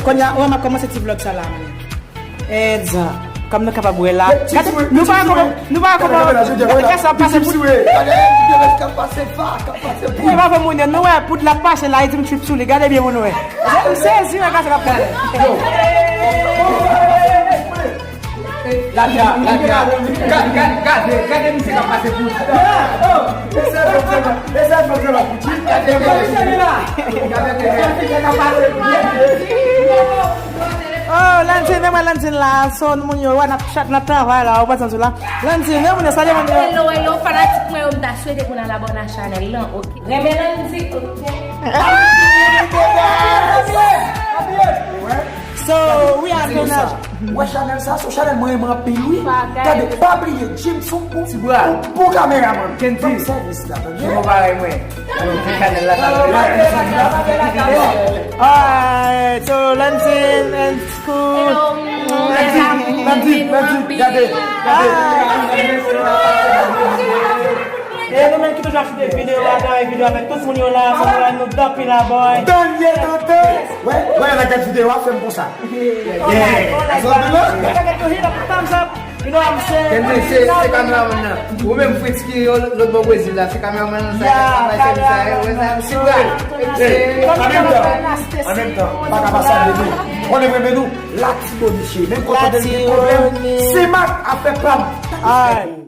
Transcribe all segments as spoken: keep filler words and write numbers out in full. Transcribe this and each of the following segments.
Kounye a, wè, m ap kòmanse ti vlòg sa la, man. Edza, kòm nou kapab wè la. Gade, nou pa kòman, nou pa kòman. Gade sa ap pase pou. Mwen pa fè moun yo, nou wè poud la pase la, li di m trip sou li. Gade byen pou nou wè. M sezi, wè, gade sa k ap pase. Ladja, ladja. Gade, gade, gade misye k ap pase pou. Oh, Landine, men mwen Landine la. So, moun yo, wè, n ap chat, n ap travay la, ou pa santi la. Landine, men moun yo, salye moun yo. Hello, hello, fanatik mwen yo, m ta swete pou n al abòne a chanèl lan, ok? Renmen Landine, ok? So, wi, Antoinette. Wè chanèl sa, se yon chanèl mwen renmen anpil, wi. Gade, pa bliye, Jim, se yon bon, bon kameraman. Kendy. Ban m sèvis la, tande? Bon bagay, mwen. Alright, so Landine and school. Hello, Landine, Landine, gade, gade. E nou menm ki toujou ap choute videyo a, travay videyo avèk tout moun yo la, fò nou la, nou tanpi la, boy. Daniel Dante. Wè, wè, nan gad videyo a, fè m konsa. Yeah. Like, like, like, like, like, hit up the thumbs up. You know what I'm saying? Kendy, se, se kameraman nan. Ou menm Fritz ki yo lòt bò Brezil la, se kameraman nan sa, yeah, bay sèvis sa, wè sa, ti bra. An menm tan, an menm tan, m pa ka pase a de nou. Konnen mwen renmen nou, Latiboniche. Menm kote de gen pwoblèm, se mak afè pa m. Alright.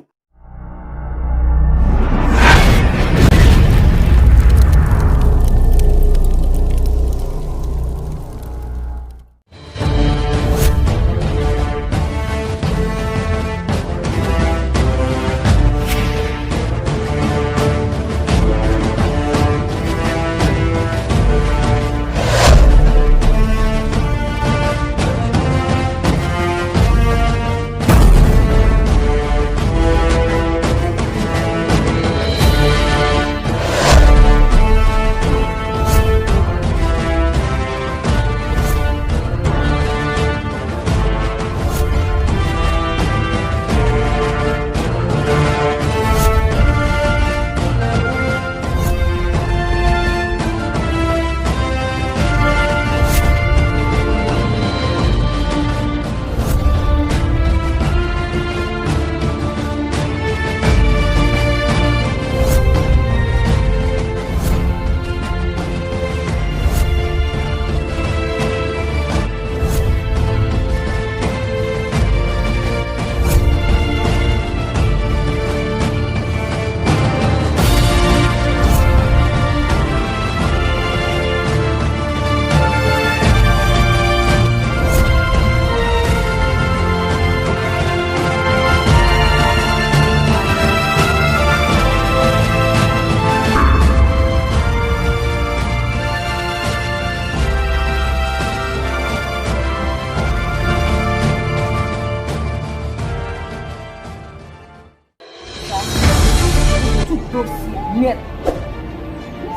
Tout dosye nèt.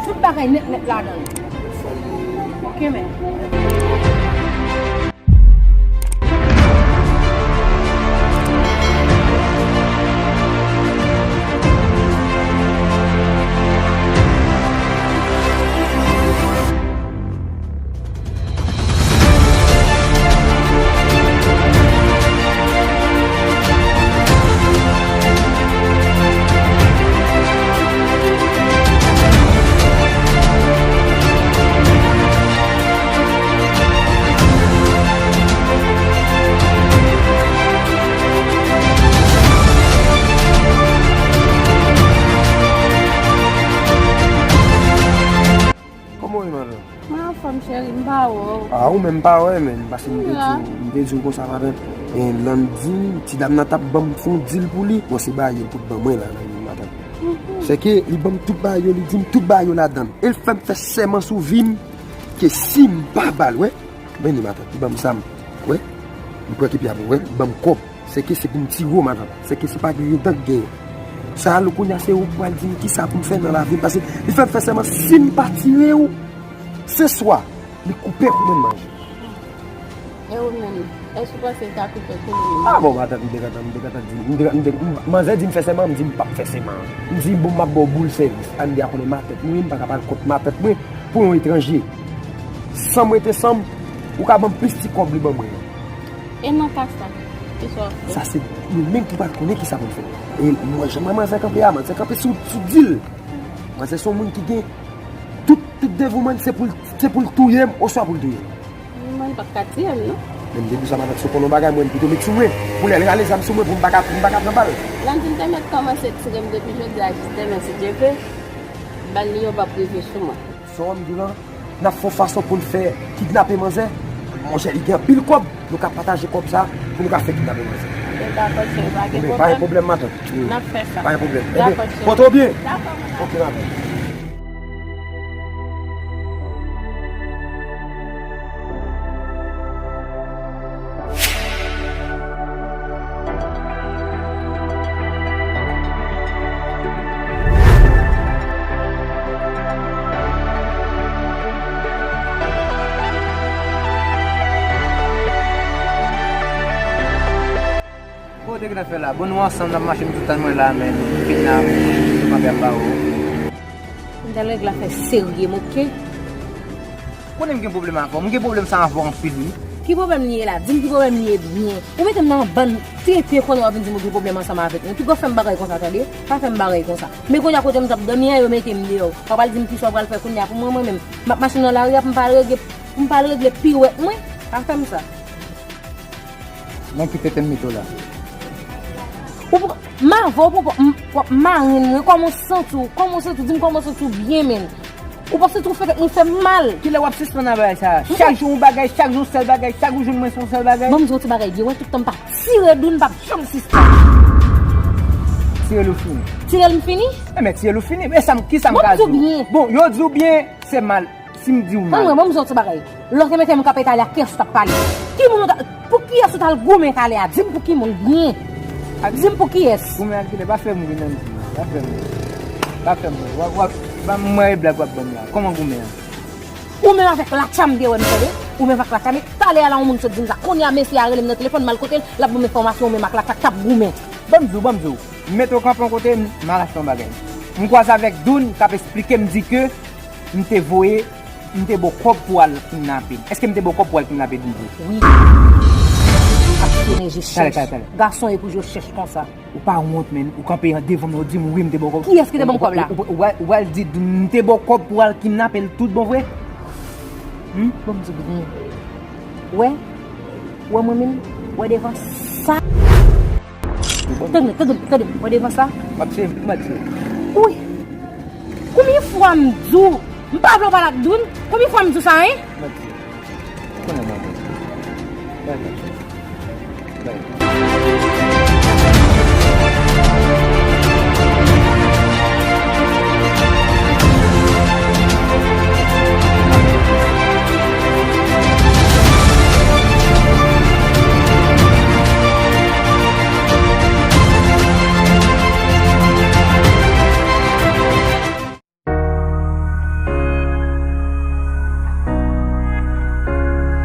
Tout bagay nèt nèt ladan l. Ok, men. Kòman w ye, madanm? Mwen anfòm, cheri, m pa wè w. A, ou menm pa wè, menm, paske m te di w, m te di w konsa, madanm. E, Landine, ti dam nan t ap ban m fon dil pou li. Bon, se bagay yo l pot ban mwen la, Landine, madanm. Se ke li ban m tout bagay yo, li di m tout bagay yo ladan l. E l fè m fè sèman sou vi m ke si m pa ba l, wè. Men li, matant, li ban m zam. Wè. M pran ki pye a pou, wè, li ban m kòb. Se ke se pou m tire w, matant. Se ke se pa gen dan k genyen. Sa a, kounye a, se ou k pral di m kisa pou m fè nan lavi m. Paske li fè m fè sèman, si m pa tire w, se swa li koupe pou mwen manje. E ou menm, èske w panse l ta koupe pou li menm? A bon, matant, m te gentan, m te gentan di, m te, m te, m, manzè di m fè sèman, m di m p ap fè sèman. M di, bon, m ap ba w boul sèvis. Ann di a konnen matant mwen, m pa ka pral kont matant mwen pou yon etranje. San m rete san m, Ou ka ban m plis ti kòb li ban mwen an. E nan ka sa, kisa w ap fè? Sa se nou menm ki pral konnen kisa pou n fè. E mwen, jan mwen manzè kanpe a, manzè kanpe sou, sou dil. Manzè se yon moun ki gen tout, tout devouman, se pou l, se pou l touye m, oswa pou l touye m. Mwen, li p ap ka tiye m, non. Menm depi sa matant sou konn yon bagay, mwen, li pito met sou mwen. Pou lè l rale zam sou mwen, pou m pa ka, pou m pa ka pran bal. Landy, m te mèt kòmanse tire m depi jodi a jis demen, si Dye vle. Bal li yo p ap rive sou mwen. Sa w wè m di w lan, n ap fè yon fason pou n fè kidnape manzè. Monchè, li gen anpil kòb, nou ka pataje kòb sa pou nou ka fè kidnape manzè. Ebyen, dakò, cheri, pa gen pwoblèm. Ebyen, pa gen pwoblèm, matant. N ap fè sa. Pa gen pwoblèm. Dakò, cheri. Ebyen, pòte w byen. Dakò, matant. Ok, matant. Kote ki n ap fè la? Bon, nou ansanm, n ap mache, m tout tan mwen la, men m fin la, m kanpe ap ba ou. M t al regle afè serye m, oke? Konnen m gen pwoblèm avè w, m gen pwoblèm sa avè w anpil, wi. Ki pwoblèm li ye la? Di m ki pwoblèm li ye byen. Ou mete m nan yon bann tenten konnen w ap vin di m ou gen pwoblèm ansanm avèk mwen. Piga w fè m bagay konsa, tande? Pa fè m bagay konsa. Men kounye a kote m t ap dòmi an, yo mete m deyò. W ap al di m kisa w pral fè kounye a pou mwen, mwen menm. M ap mache nan lari a pou m pa al regle, pou m pa al regle piwèt mwen. Pa fè m sa. Nan ki tenten m mete w la? Ou poko, m avè w, poko, m, w ap marenn mwen, kòman w santi w? Kòman w santi w? Di m kòman w santi w byen, menn. Ou pa santi w fè tèt mwen fè m mal? Kilè w ap sispann nan bagay sa? Chak jou yon bagay, chak jou yon sèl bagay, chak jou jwenn mwen se yon sèl bagay. Ban m di w yon ti bagay byen, wè tout tan m pa tire Doun, m p ap janm sispann. Tire l ou fini. Tire l m fini? Enben, tire l ou fini. E sa m, ki sa m ka di w? Bon, yo di w byen, se mal. Si m di w mal. Ann, mwen, ban m di w yon ti bagay. Lè w te mete m kanpe talè a, kiyès ou t ap pale? Ki moun ou ta, pou kiyès ou t al goumen talè a? Di m pou ki moun byen. Di m pou kiyès. Goumen ak kilè, pa fè m ri non, pa fè m ri. Pa fè m ri. W ap, w ap, ba m mwen e blag w ap ban m la. Kòman goumen an? Ou menm avèk Latcha m te wè m tande. Ou menm avèk Latcha, men talè a la yon moun sot di m sa. Kounye a mesye a rele m nan telefòn, m al kote l, l ap ban m enfòmasyon, ou menm ak Latcha k ap goumen. Ban m di w, ban m di w. M mete w kanpe yon kote, m, m al achte yon bagay. M kwaze avèk Doun, k ap esplike m di ke m te voye, m te ba w kòb pou w al kidnape l. Èske m te ba w kòb pou w al kidnape Doudou? Wi. Ap tounen je chèch. Talè, talè, talè. Gason e pou je chèch konsa. Ou pa wont, menn. Ou kanpe devan m, ou di m wi, m te ba w kòb. Kiyès ki te ban m kòb la? Ou, ou, ou, ou, ou pral di Doun m te ba w kòb pou w al kidnape l tout bon vre? Hmm? Bon, m di w byen. Wè? Wè mwen menm? Wè devan sa? Tande, tande, tande, wè devan sa? M ap seye, m ap seye. Wi. Konbyen fwa m di w, m pa vle w pale ak Doun? Konbyen fwa m di w sa, en? M ap seye. Konnen m ap seye. Bay m ap seye. Bay.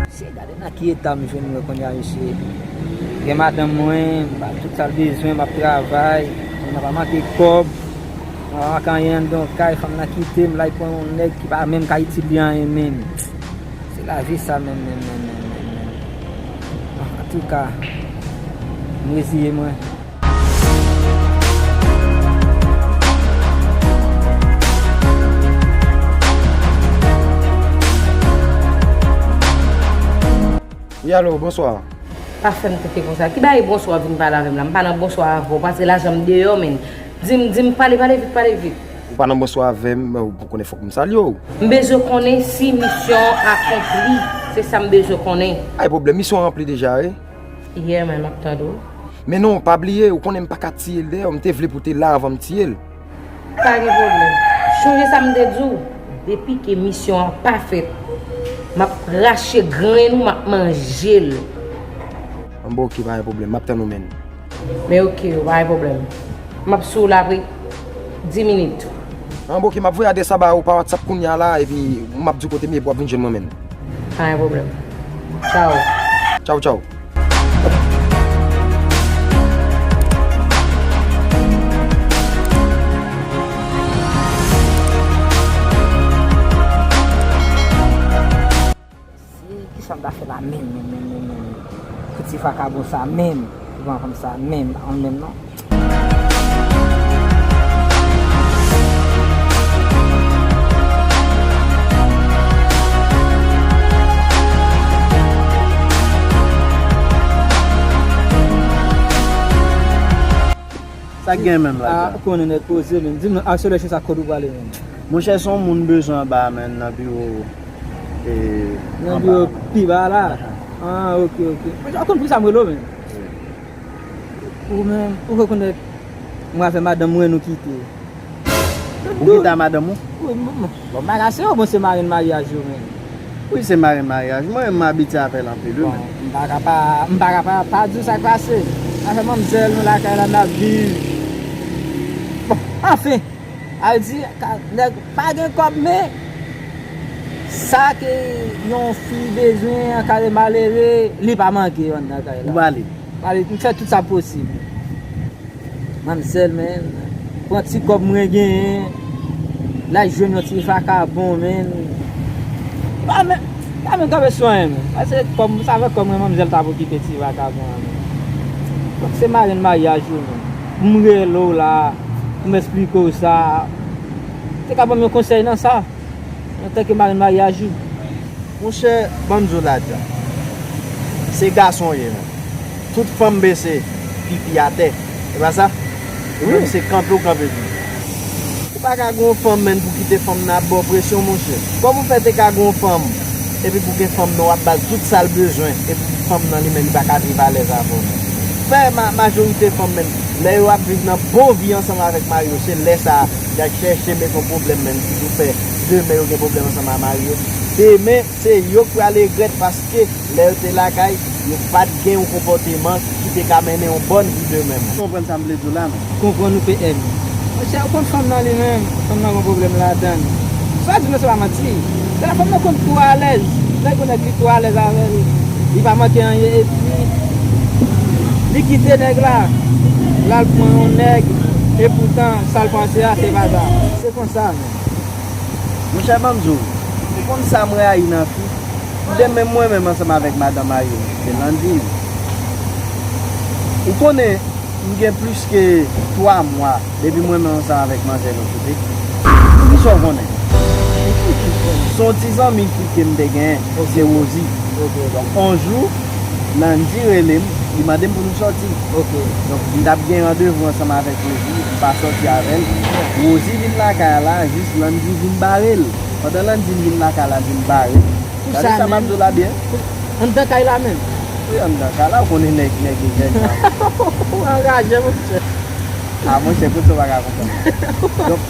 Mesye, gade nan ki eta m jwenn mwen kounye a, mesye. Gen madanm mwen, m ba l tout sa l bezwen, m ap travay, m pa manke kòb, m pa manke anyen anndan yon kay, fanm nan kite m, l al pran yon nèg ki pa menm ka itil li anyen menm. Se lavi sa menm, menm, menm, menm, menm, menm. Antouka, m reziye mwen. Wi, alo, bonswa. Pa fè m tenten konsa. Ki bagay bonswa w vin pale avè m la? M pa nan bonswa avè w, pase lajan m deyò, menn. Di m, di m, pale, pale vit, pale vit. Ou pa nan bonswa avè m, ou konnen fòk m salye w. M bezwen konnen si misyon an akonpli. Se sa m bezwen konnen. Pa gen pwoblèm, misyon an ranpli deja, wi. Yeah, man, m ap tande w. Men non, pa bliye, ou konnen m pa ka tiye l dèyè, m te vle pou w te la anvan m tiye l. Pa gen pwoblèm. Chonje sa m te di w, depi ke misyon an pa fèt, m ap rache grenn ou, m ap manje l. Anben, oke, pa gen pwoblèm, m ap tann ou, menn. Men oke, pa gen pwoblèm. M ap sou w la apre dis minit. Anben, oke, m ap voye adrès la ba ou pa WhatsApp kounye a la, epi m ap di w kote m ye pou w ap vin jwenn mwen, menn. Pa gen pwoblèm. Tchaw. Tchaw, tchaw. Mesye, ki Sa m ta fè la menm, menm, menm, menm, menm. Pou ti vakabon sa menm, pou pran fanm sa menm, pa konn menm non. Sa k gen menm la? Ah, ou konnen nèg poze menm. Di m non, Arcelor, se sa kote ou prale menm? Monchè, se yon moun bezwen anba a menm, nan biwo. E, nan anba biwo a. Pi ba la? Aha. Ah, ok, ok. Ou konn poukisa m rele w menm? Wi. Ou menm, ou rekonèt mwen avè madanm mwen nou kite. Ou kite a madanm ou? Wi, m, m, bon, m pa ka se yo, bon, se marenn maryaj yo menm. Wi, se marenn maryaj mwen, m abitye avè l anpil, wi, bon, menm. M pa ka pa, m pa ka pa, pa di w sa k pase. Afè manmzèl nou lakay la, n ap viv. Bon, anfen, a di, ka, nèg pa gen kòb, men sa ke yon fi bezwen an ka de malere, li pa manke yo anndan kay la. Ou pale. Pale, m fè tout sa posib. Manmzèl, menm, pran ti kòb mwen genyen, l al jwenn yon ti vakabon, menm. Pa menm, pa menm kanpe sou anyen, menm. Paske kòb, sa fè kòb mwen, manmzèl ta pou kite ti vakabon an, menm. Donk, se marenn maryaj ou, menm. Pou m rele w la, pou m eksplike w sa. Te ka ban m yon konsèy nan sa. Antanke marenn maryaj ou. Monchè, ban m di w la dja. Se gason w ye, menm. Tout fanm bese, pipi atè. E pa sa? Ou menm se kanpe w kanpe tou. Ou pa ka gen yon fanm, menm, pou kite fanm nan ap ba w presyon, monchè. Kòman w fè te ka gen yon fanm, epi pou gen fanm nan w ap ba l tout sa l bezwen, epi fanm nan li menm li pa ka viv alèz avè w, menm? Fè ma-, majorite fanm, menm, lè yo ap viv nan bon vi ansanm avèk mari yo, se lè sa a y al chèche met yon pwoblèm, menm, ki pou fè demen yo gen pwoblèm ansanm ak mari yo. Demen, se yo k pral regrèt paske lè yo te lakay, yo pa t gen yon konpòteman ki te ka mennen yon bòn vi demen, menm. Ou konprann sa m vle di w la, menm? Konprann ou, P M. Monchè, ou konn fanm nan li menm, fanm nan gon pwoblèm ladan l. Sa w di m nan se pa manti. Lè fanm nan konn twò alèz, lè gon nèg li twò alèz avè l, li pa manke anyen, epi li kite nèg la, l al pran yon nèg, epoutan sa l panse a se pa sa. Se konsa menm. Monchè, ban m di w, ou konn sa m rayi nan fi? Demen mwen menm ansanm avèk madanm mari m, se Landy. Ou konnen, m gen plis ke twa mwa depi mwen menm ansanm avèk manzè nou kite. Poukisa w konnen? Se yon ti zanmi ki, ke m te genyen, se Rosie. Donk, yon jou, Landy rele m, li mande m pou nou sòti. Donk, m t ap gen randevou ansanm avèk Rosie, m pa sòti avè l. Rosie vin lakay la, jis Landy vin bare l. Pandan Landy vin lakay la, vin bare l. Gade sa m ap di w la byen. Anndan kay la menm? Wi, anndan kay la, ou konnen nèg, nèg, nèg. Ou anraje, monchè. A, monchè, kote w pa ka konprann. Donk,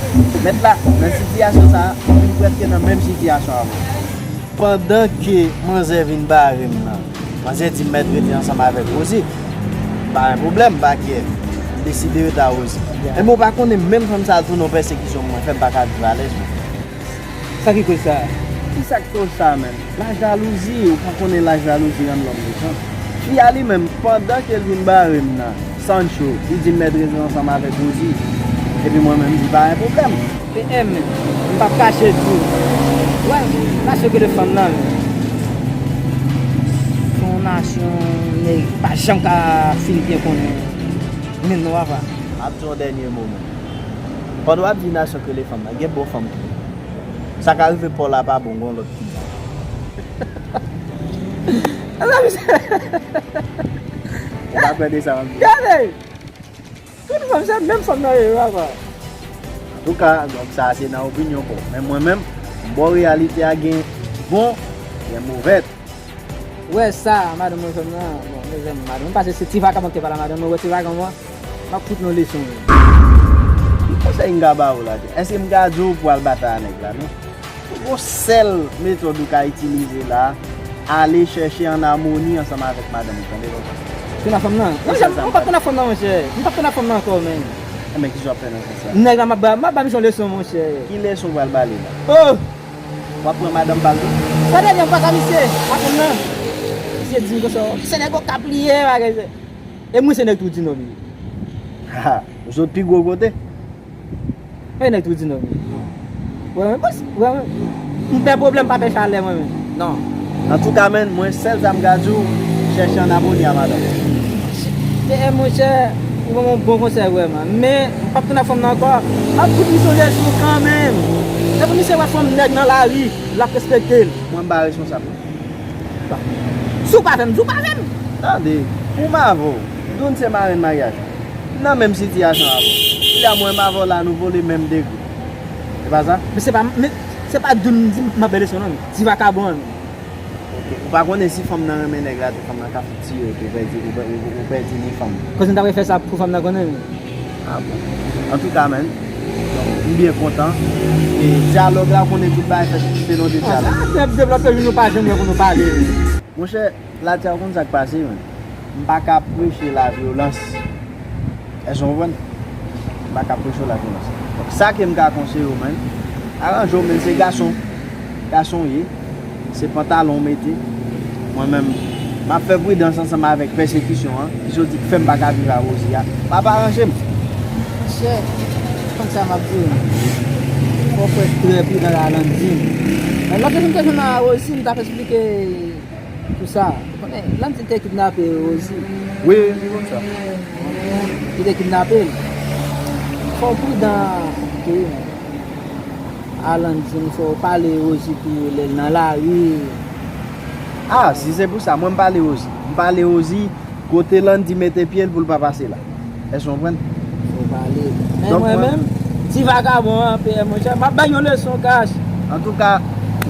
mèt la, nan sitiyasyon sa a, m vin prèske nan menm sitiyasyon avè w. Pandan ke manzè vin bare m nan, manzè di m mèt rete ansanm avèk Rosie. Pa gen pwoblèm, pa kyè. M deside rete a Rosie. Ebyen, ou pa konnen menm fanm sa a tounen yon pèsekisyon pou mwen, fè m pa ka viv alèz, menm. Sa ki koz sa? Kisa k koz sa menm? Lajalouzi, ou pa konnen lajalouzi rann lòm mechan. Fi a li menm, pandan ke l vin bare m nan, Sancho, li di m mèt rete ansanm avèk Rosie. Epi mwen menm, m di pa gen pwoblèm. P M, m p ap kache di w. Wè, nasyon ke de fanm nan, se yon nasyon nèg pa janm ka fin byen konnen. Menm non, papa. M ap di yon dènye mo, menm. Pandan w ap di nasyon ke de fanm nan, gen bon fanm tou. Sa ka rive pa w la pa bon, gen yon lòt ki bon. Ala misye. Ou pa kwè de sa m ap di? Gade! Tout fanm se menm fanm nan yo ye, papa. Antouka, donk sa se nan opinyon pa w. Men mwen menm, m ba w reyalite a, gen bon, gen movè. Ou wè sa, madanm mwen fè m nan, bon, mezanmi, madanm mwen, paske se ti vakabon ki te pale a madanm mwen, ou wè ti vakabon an, m ap fout nou leson, wi. Ki konsèy m ka ba w la, Dje? Èske m ka di w pou w al batay a nèg la, non? Gon sèl metòd ou ka itilize la, ale chèche an amoni ansanm avèk madanm ou, tande, papa? Tounen ak fanm nan? Monchè, m p ap tounen ak fanm nan, monchè. M p ap tounen ak fanm nan ankò, menm. Enben, kisa w ap fè nan sans sa? Nèg la, m ap ba, m ap ba misye yon leson, monchè. Ki leson w pral ba li la? Oh! W ap pran madanm pa l tou? Sa dènye m pase a misye, a fanm nan. Misye di m konsa, se nèg Okap li ye, bagay se. E mwen se nèg Trou di Nò m ye. Ha, ou sot pi gwo kote. E nèg Trou di Nò m ye. Wè, mwen, wè, mwen, m pè pwoblèm, pa pè chalè, mwen, menm. Non. Antouka, menn, mwen, sèl sa m ka di w, chèche ann abone a madanm. P M, monchè, ou ban m yon bon konsèy vrèman. Men, m p ap tounen ak fanm nan ankò. M ap fout li sonje sou kanmenm. Depi misye wè fanm nèg nan lari, l ap respekte l. Mwen, m pa responsab, non. Si w pa vle m, di w pa vle m. Tande, pou m avè w, Doun se marenn maryaj mwen. M nan menm sitiyasyon avè w. Kounye a, mwen, m avè w la, nou vole menm degre. Se pa sa? Men se pa, men se pa Doun m di m ap bèl leson, non, ti vakabon an. Ok, ou pa konnen si fanm nan renmen nèg la tou, fanm nan ka fout tiye w tou, ou pèdi, ou pè-, ou, ou pèdi ni fanm. Kounye a m ta prefere sa pou fanm nan konnen. Ah bon. Antouka, menn, m byen kontan. E dyalòg la, ou konnen tout bagay fèt selon de dyalòg. Sa ap devlope, nou pa janm wè pou nou pale. Monchè, Latya, ou konn sa k pase, menn. M pa ka preche lavyolans. Èske w konprann? M pa ka preche w lavyolans. Donk, sa ke m ka konseye w, menn, aranje w, menn, se gason. Gason w ye. Se pantalon w mete. Mwen menm, m ap fè pridans ansanm avèk pèsekisyon an, ki soti, k fè m pa ka viv a Rosie a. M ap aranje m. Monchè, konn sa m ap di w. Fò w fè trè pridan la, Landine. Lòt jou m te jwenn a Rosie, m t ap esplike pou sa. Konnen, Landine te kidnape Rosie. Wi, wi, m konn sa. Li te kidnape l. Fò w pridan tou. A Landine, fò w pale Rosie tou lè l nan lari. Ah, si se pou sa, mwen m pale Rosie. M pale Rosie, kote Landy mete pye l pou l pa pase la. Èske w konprann? Fò w pale. Men donk, mwen mwen menm, ti vakabon an, P M, monchè, m ap bay yon leson kach. Antouka,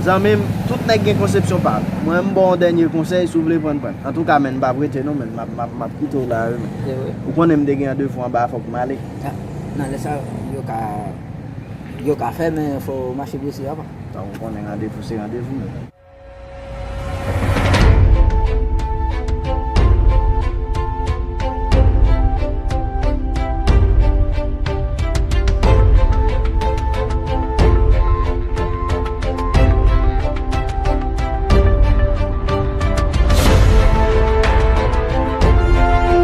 zanmi m, tout nèg gen konsepsyon pa yo. Mwen, m ba w yon dènye konsèy, si w vle pran, pran. Antouka, menn, m p ap rete non, menn, m ap, m ap, m ap kite w la, wi, men. Se vre. Ou konnen m te gen randevou anba, fòk m ale. Ah, nan lè sa, yo ka Yo ka fè, men fò w mache prese, papa. Sa w konnen, randevou se randevou, men.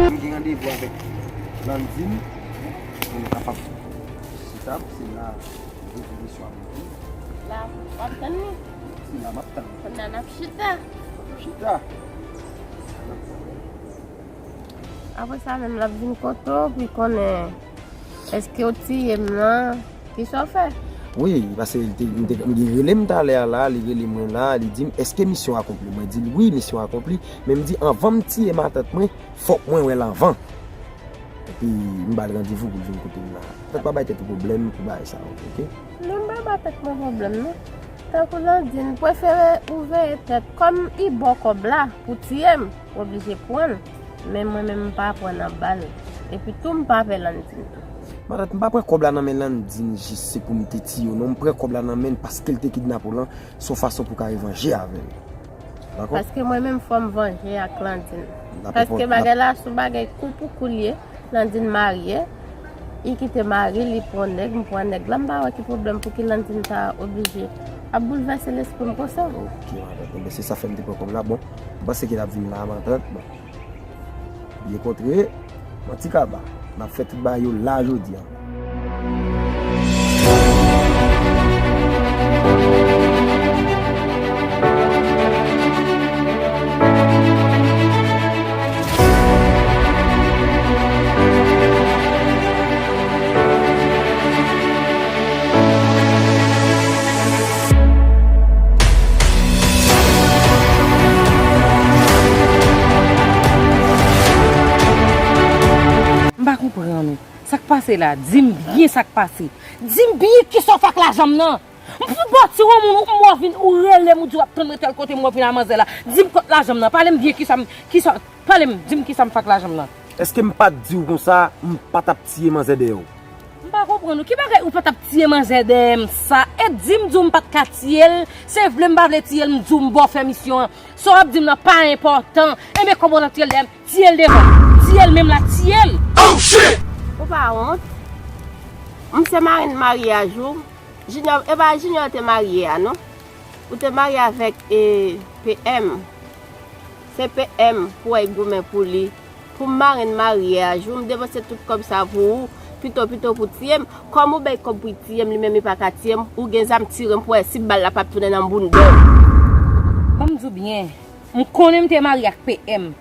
M gen randevou avèk Landine pou nou kapab chita, se la rezolisyon ap vini. La, w ap tann li? Si la, m ap tann li. Kounye a n ap chita. N ap chita. Apre sa menm, l ap vin kote w pou l konnen èske w tiye m nan, kisa w fè? Wi, paske li te, li te, li rele m talè a la, li rele mwen la, li di m, èske misyon akonpli? Mwen di l, wi, misyon akonpli, men m di, anvan m tiye matant mwen, fòk mwen wè l anvan. Epi, m ba l randevou pou l vin kote m la. Tèt pa bay tèt ou pwoblèm pou bagay sa yo, oke? Non, m pa ba tèt mwen pwoblèm, non. Tankou Landine, prefere ou veye tèt. Kòm li ba w kòb la pou tiye m, ou oblije pran l. Men mwen menm, m pa pran nan ba l. Epi tou, m pa pè Landine tou. Matant, m pa pran kòb la nan men Landine jis se pou m te tiye w, non. M pran kòb la nan men l paske l te kidnape w lan, se yon fason pou w ka revanje avè l. Dakò? Paske mwen menm, fò m vanje ak Landine. Paske bagay la, se yon bagay kou pou kou l ye. Landine marye, li kite mari l, li pran nèg, m pran nèg la, m pa wè ki pwoblèm pou ki Landine ta oblije ap boulvèse lespri m konsa. Ok, matant. Enben, se sa fè m te pran kòb la. Bon, m panse ke l ap vin la, matant. Bon. Byen kontre, manti kaba. N ap fè tout bagay yo la jodi a. M pa konprann ou. Sa k pase la? Di m byen sa k pase. Di m byen kisa w fè ak lajan m nan. M fout ba w ti wonmoun, ou m wè w vin, ou rele m, ou di w ap tann mwen tèl kote, m wè w vin a manzè la. Di m kot lajan m nan. Pale m byen kisa m, kisa, pale m, di m kisa m fè ak lajan m nan. Èske m pa t di w konsa, m pa t ap tiye manzè dèyè w? M pa konprann ou. Ki bagay ou pa t ap tiye manzè dèyè m sa? E di m di w m pa t ka tiye l, se vle m pa vle tiye l, m di w m ba w fè misyon an. Sa w ap di m nan pa enpòtan. Enben, kòman w t ap tiye l dèyè m? Tiye l devan. Tiye l menm la, tiye l. Oh, shit! Ou pa wont? M se marenn maryaj ou. Junior, e pa Junior te marye a, non? Ou te marye avèk, e, P M. Se P M pou w al goumen pou li. Pou marenn maryaj ou, m depanse tout kòb sa pou ou. Pito, pito pou tiye m. Kòm ou bay kòb pou tiye m, li menm li pa ka tiye m, ou gen zam tire m pou wè si bal la p ap tounen nan bounda w. Ban M di w byen, m konnen m te marye ak P M.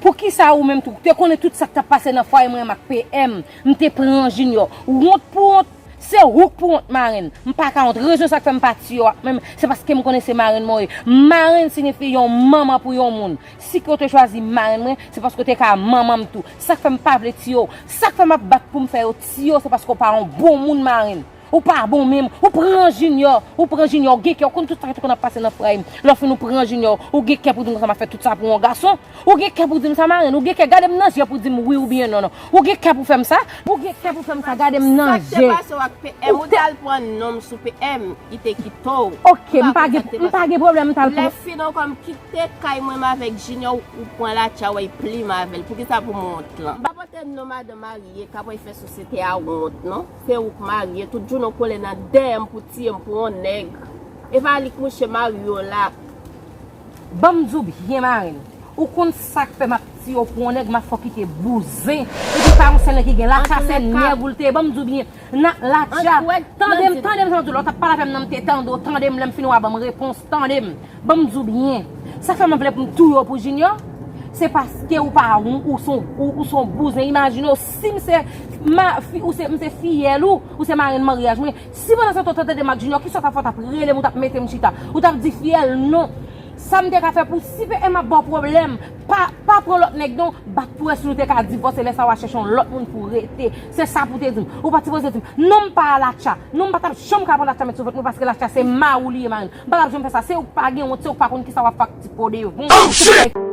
Poukisa ou menm tou, te konnen tout sa k t ap pase nan fwaye mwen menm ak P M, m te pran Junior? Wont pou wont, se ou k pou wont, marenn. M pa ka wont. Rezon sa k fè m pa tiye w ak menm, se paske m konnen se marenn mwen ye. Marenn siyifi yon manman pou yon moun. Si ke w te chwazi marenn mwen, se paske w te ka manman m tou. Sa k fè m pa vle tiye w. Sa k fè m ap bat pou m fè yo tiye w, se paske w pa yon bon moun, marenn. Ou pa bon menm. Ou pran Junior. Ou pran Junior. Ou gen kè. Ou konn tout sa ki te konn ap pase nan fwaye m. Lè w fin ou pran Junior. Ou gen kè pou di m konsa m ap fè tout sa pou yon gason. Ou gen kè pou di m sa, marenn. Ou gen kè gade m nan je pou di m wi oubyen non, non. Ou gen kè pou fè m sa. Ou gen kè pou fè m sa. Gade m nan je. Sa k te pase w ak P M? Ou t al pran nonm sou P M. Li te kite w. Ok, m pa gen, m pa gen pwoblèm, m t al pran. Lè fin ankò m kite kay mwen m avèk Junior, ou pran Latcha, wè, plim avè l. Poukisa pou m wont lan? M pa pote non madanm marye k ap fè sosyete a wont, non. Se ou k marye, tout jounen w kole nan dèyè m pou tiye m pou yon nèg. E pa li k mouche marye w la. Ban m di w byen, marenn. Ou konn sa k fè m ap tiye w pou yon nèg, m ap fè w kite bouzen. Epi pa yon sèl nèg ki gen Latcha, se nèg ou l te ye. Ban m di w byen. Nan Latcha, tande m, tande m, sa m di w la, w t ap pale avè m nan, m te tande w, tande m, lè m fin w a ban m repons, tande m. Ban m di w byen. Sa k fè mwen vle pou m touye w pou Junior, se paske ou pa, ou, ou son, ou, ou son bouzen. Imajine w, si m se, ma, fi, ou se, m se fiyèl ou, ou se marenn maryaj mwen. Si pandan se tan w t ap tande m ak Junior, kisa w t ap fè? W t ap rele m, ou t ap mete m chita. Ou t ap di fiyèl non. Sa m te ka fè pou si P M ap ba w pwoblèm, pa, pa pran lòt nèg non, bat pou wè si nou te ka divòse, lè sa w a chèche yon lòt moun pou rete. Se sa pou w te di m. Ou pa t sipoze di m, non, m pa a Latcha. Non, m pa t ap janm ka pran Latcha met sou vant mwen, paske Latcha se mari w li ye, marenn. M pa t ap janm fè sa. Se ou k pa gen wont, se ou k pa konn kisa w ap fè ak ti po devon.